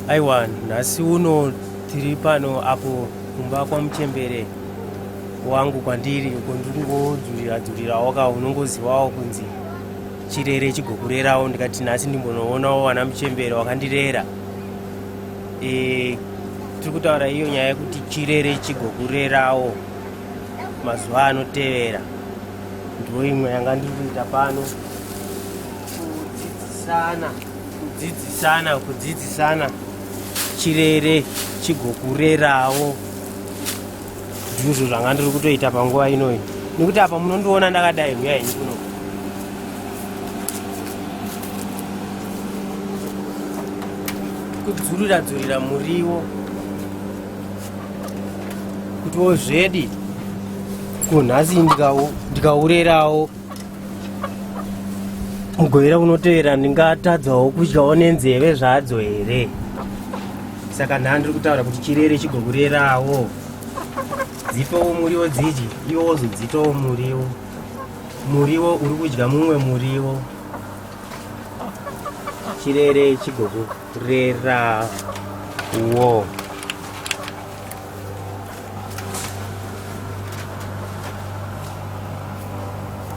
Aiwa, nhasi uno tiri pano apo kumba kwamuchembere wangu kwandiri uko ndikungodzurira dzurirawo ka, unongozivawo kunzi chirere chigokurerawo. Ndikati nhasi ndimbonoonawo vana muchembere wakandirera. Tiri kutaura iyo nyaya yekuti chirere chigokurerawo mazuva anotevera. Ndiwo imwe yanga ndiri kuita pano, kudzidzisana kudzidzisana kudzidzisana chirere chigokurerawo. Ndizvo zvanga ndiri kutoita panguva inoyi, nekuti apa munondiona ndakadai. Huya henyu kuno. Kudzurira dzurira muriwo kutiwo zvedi ko nhasi ndikaurerawo mugovera unotevera ndingatadzawo kudyawo nenzeve zvadzo here? Saka nhaa ndiri kutaura kuti chirere chigokurerawo, dzipewo muriwo dzidye, iwo wozodzitawo muriwo. Muriwo uri kudya mumwe muriwo, chirere chigokurerawo.